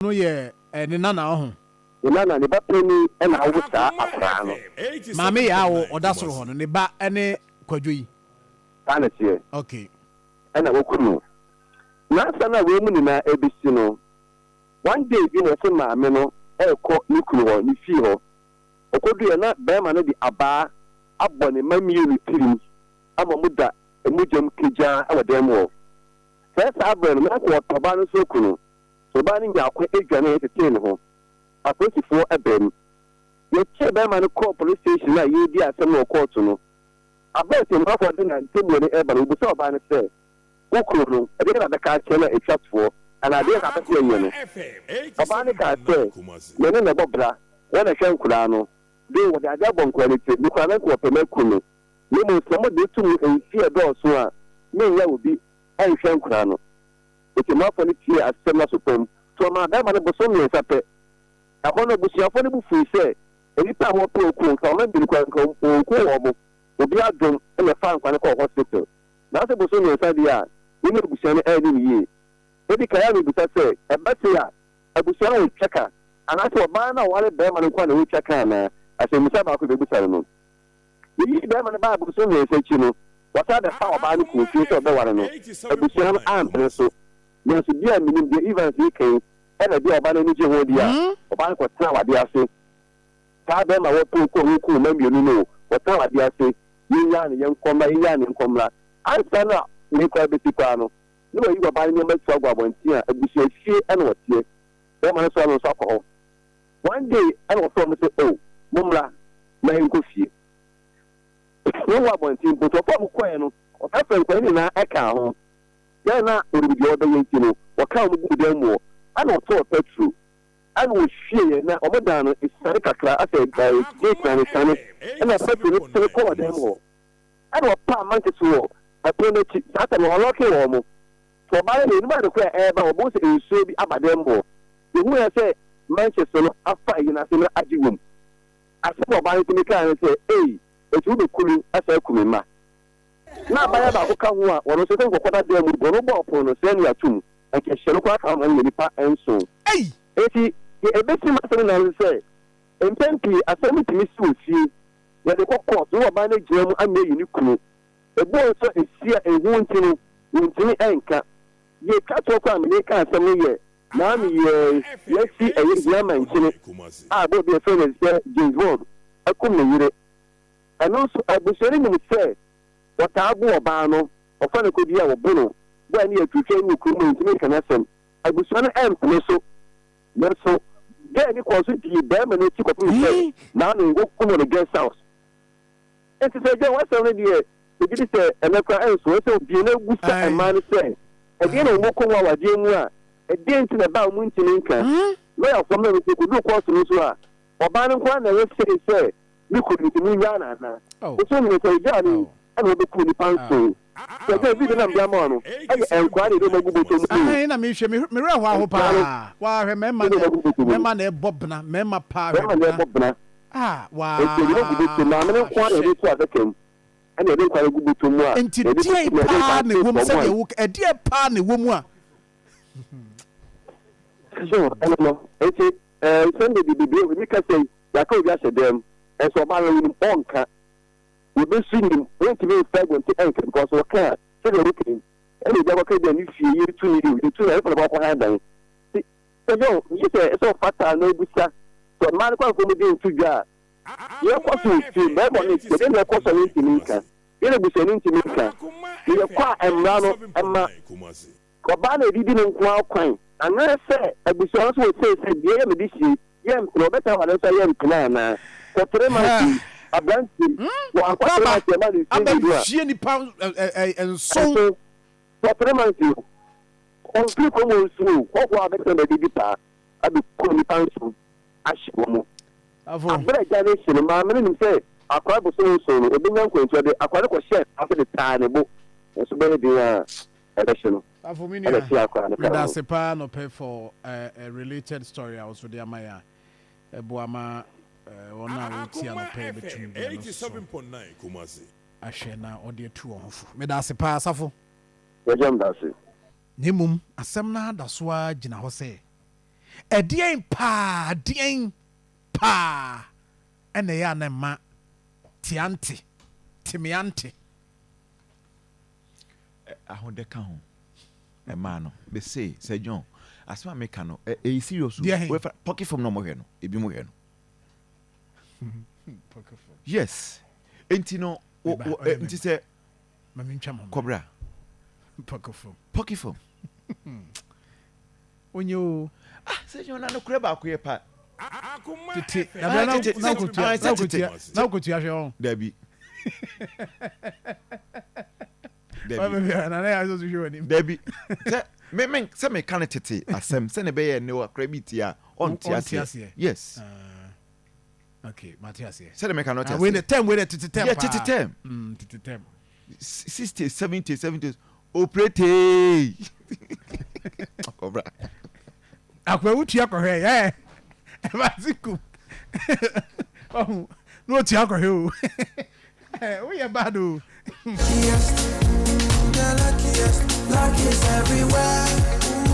No yɛ ne nana ɔho. Ne nana, ne ba panin na awo saa akwadaa no. Maame Yaa a ɔda soro hɔ no, ne ba ne Kwadwo yi. Saa na ɛteɛ. Okay. Ɛna waku no. Na ansa na wei mu nyinaa ɛrebɛsi no, one day bi na ɔse maame no rekɔ ne kunu hɔ, ne fie hɔ. Ɔkɔduiɛ na barima no de abaa abɔ ne mma mmienu tirim ama wɔda mogya mu kagyaa wɔ dan mu hɔ. Sɛɛ saa berɛ no, na anka ɔpɛ ɔbaa no nso aku no. Ɔbaa no nyaa kwan dwanee tetee ne ho. Apolisifoɔ baam. Yɛkyeree barima no kɔɔ police station a yɛredi asɛm no wɔ kɔɔto no. Aberɛ a ɔtɛmmuafoɔ de n'atemmuo no reba no, ɔbisaa ɔbaa no sɛ, Wo kunu no, ɛdeɛn na bɛka akyerɛ no a ɛtwa toɔ, anaa ɛdeɛn na abɛsɛ yɛnyɛ no? Ɔbaa no kaa sɛ, Me ne no bɔ bra, wɔn na ɛhwɛ nkwadaa no. Though wɔde adeɛ abɔ nkwadaa no tirim, me koraa na anka wɔpɛ me aku me. Na mmom sɛ mode to mu mfeɛ a ɛdɔɔso a, mennya obi nhwɛ nkwadaa no. Otemmuafoɔ no tiee asɛm no aso pa mu, nti ɔmaa barima no bosom mmiɛnsa pɛ. Ɛhɔ no, abusuafoɔ no bo fui sɛ nnipa a wɔrepɛ oku nka wɔn mmienu koraa nka wɔnku wɔn. Obi adom na ɛfaa nkwa no kɔɔ hospital. Nanso bosom mmiɛnsa deɛ a, me ne abusua no anni no yie. Edi kan a mebisa sɛ, ɛba sei a, abusua no retwa ka anaasɛ ɔbaa no a ɔware barima no nko ara na ɔretwa ka anaa? Asɛmmisa baako a yɛbɛbisa no no. Yeyii barima no baa bosom mmiɛnsa akyi no, wɔsan bɛfaa ɔbaa no kɔɔ fie sɛ ɔbɛware no. Abusua no ampene so. Nanso bi a minnim deɛ Evans reka yi, ɛna bi a ɔbaa no ani gye ho deɛ a, ɔbaa no kɔtenaa awadeɛ ase. Saa barima a wɔpoo kɔɔ ho kuu mma mmienu no o, wɔtenaa awadeɛ ase. Yɛnnyaa no, yɛnkɔ mmra, yɛnnyaa no, yɛnkɔ mmra. Ansa na wei koraa bɛsi koraa no, na wayi ɔbaa no nneɛma atu agu abɔnten a abusua fie na ɔteɛ. Barima no soa no nso akɔ hɔ. One day ɛna ɔfrɛ wɔn sɛ oh mommra na yɛnkɔ fie. Wɔn wɔ abɔnten mpo nti ɔfrɛ wɔn kɔɛ no ɔfrɛfrɛ nkwadaa no nyinaa ɛkaa ho. Sɛ na ɔnim deɛ ɔbɛyɛ nti no ɔkaa wɔn guu dan mu hɔ ɛna ɔtɔɔ petrol ɛna ɔhwieɛ na wɔn dan no esiane kakra asɛ ɛɛ gate na no siane ɛna petrol no sene kɔɔ dan mu hɔ ɛna ɔpaa mankyese wɔ ɛpono no akyi saa tam no ɔlɔɔkee wɔn. Sɛ ɔbaa no deɛ, onim ade korɔ a ɛreba, ɔbɛhu sɛ nsuo bi aba dɛm hɔ. Yɛhuiɛ sɛ Manchester no afa ayi no ase na agye wom. Asɛm a ɔbaa no tumi kaeɛ ne sɛ, Ei, enti wobɛku me asan aku me mma? Na abaayewa baako ka ho a ɔno nso sɛ nkɔkɔda dan mu bi, ɔno bɔɔ pono no sɛɛ ne ato mu, anka ɛhyɛ no koraa ka ho ma no yɛ nnipa nson. Ei! Enti deɛ ɛbɛsi m'asɛm nyinaa ne sɛ, mpɛn pii asɛm bi tumi si wɔ fie, yɛde kɔ kɔɔto na ɔbaa no agyina mu ama ayi ne kunu. Ebi wɔ hɔ nso a esi a ehu nti no, wontumi nka. Deɛ etwa toɔ koraa a mede reka asɛm no yɛ Naomi yɛɛ yɛasi ɛyɛ hia ma nkyene a bɔɔ bi a yɛfrɛ no sɛ James Bond akum ne yere. Ɛno nso abusua no nim sɛ wɔtaa bo ɔbaa no, wɔfa no kɔ bi a wɔbo no, bo a ɛne atuotwa yi wɔ kurom a wɔntumi nka n'asɛm. Abusua no ɛmpene so. Nanso gɛɛ no kɔɔ so dii barima no akyi kɔpem sɛ Naomi wɔkum wɔ ne guest house. Enti sɛ agya w'asɛm no deɛ, megye di sɛ ɛnnɛ koraa ɛnso. Ɛsɛ sɛ obue na obisa mmaa no sɛ, ɛdeɛn na wɔkɔ ho awadeɛ mu a, ɛdeɛn nti na ɛba a wɔntumi nka? Lɔyafoɔ mmra no nso, ɛkɔduru kɔɔto no nso a, ɔbaa no nko ara na ɛwɔ say sɛ me kunu nti monnyaa no anaa? Wo nso wonim sɛ wogyaa no yi ɛna wɔbɛkum nnipa nson. Sɛ agya video no a mede ama wo no, ɛyɛ nkoraa na yɛde wɔn agu bɔtɔ mu o. Ahan na mehwɛ, me werɛ hɔ aho Nkoraa no paa. Waa hwɛ mmarima yɛde na wɔn agu bɔtɔ mu. mmarima na ɛbɔ bena, mmarima paa hwɛ Mmarima na bena. ɛbɔ bena. Ah, Enti yɛde no gu bɔtɔ mu. Maame no nko ara na wahwɛ. yɛde to adaka mu, ɛna yɛde nkwa no gu bɔtɔ mu a, Enti yɛde deɛn kɔto mu, yɛde nkwa paa no na to ɛwɔ mu fam sɛdeɛ a. wo ɛdeɛn paa na ɛwɔ mu a. So ɛno no? Enti ɛɛ nsɛm bebree bebree wɔ hɔ. Ebi ka sɛ yɛaka obi ahyɛ dan mu, nso ɔbaa no wonim ɔnka. Wɔbɛsu nim, wɔntumi mfa aguante ɛnka because wɔka a, sɛdeɛ woka yi, ɛna obi akɔka bi a ne fie yɛtu no yi o, yɛtu no a ɛfa na wakɔ han dan. Nti sɛ John, gye sɛ ɛsɛ ɔfata na obisa sɛ mmaa no kwanfoɔ mu de nto dwa a, deɛ ɛkɔ so wɔ fie, mmarima no nti, ɛdeɛ na ɛkɔ so a yɛntumi nka, deɛ na abusuani ntumi nka, na yɛkɔ a mmara no ɛma ɔbaa na ɛdidi no nko ara kwan, anaasɛ abusua no nso wɔ sei sɛ deɛ ɛyɛ me de sie, yɛ mpene, ɔbɛtena hɔ nso ayɛ mpene anaa? Kɔtere ma nti, aberanteɛ yi, wankɔ tere ma nti ɛma ne mfie mmienu a. Abɛhwie nipa nson. Nso, kɔtere ma nti o. Ɔmfiri kurom hɔ nso o, hɔhoɔ a bɛtena baabi di paa abɛkum nnipa nson ahye wɔn. Aberɛ a gya no rehye no, maame no nim sɛ akwadaa bosome nson no, ɔbɛnya nkwa nti ɔde akwadaa no kɔhyɛɛ ase de taa ne bo. Nanso bɛyɛ den ara a ɛbɛhye no, Safo me ɛna nua, ɛhyee akwadaa no kaa meda ho. ase paa anɔpɛ for a related story a wo nso de ama yɛn a ɛboa ma wɔn a wɔretie anɔpɛ yi bɛtumi de ɛno nso ahwɛ na wɔde atu wɔn ho fo. Meda ase paa Safo. Yɛgya meda ase. Na mmom asɛm no ara da so ara gyina hɔ sɛ, Ɛdeɛn paa, deɛn paa ɛna ɛyɛ a na ɛma teante, temeante? Ahodɛ ka ho. Ɛmaa no. Mese, Sir John, asɛm a meka no, ɛyɛ serious o. Deɛ he? Wɔfa pocket fam na wɔhwɛ no, ebi mo hwɛ no. Yes. Enti no, nti sɛ kɔbra. Pocket fam. Onye o. Ah, sɛ yɛn na nokorɛ baako yɛ pa. Tete. Na na na okotua na okotua na okotua hwɛ wɔn. Dabi. Dabi. Na na yɛ asɔ so hwɛ wɔn anim. Dabi. Sɛ me me sɛ me ka ne tete asɛm sɛ ne bɛyɛ ne akora bi tie a ɔnte aseɛ. Yes. Ah, okay, mate aseɛ. Sɛ de me ka no ɔte aseɛ. Wei de term wei de tete term paa. Yeah, tete term. Tete term. 60, 70, 70 operetee. Kɔbra. Akwa wotua kɔhwɛ yɛ. Ɛba se kum. Ɔhu na otua kɔhwɛ o. Woyɛ bad o.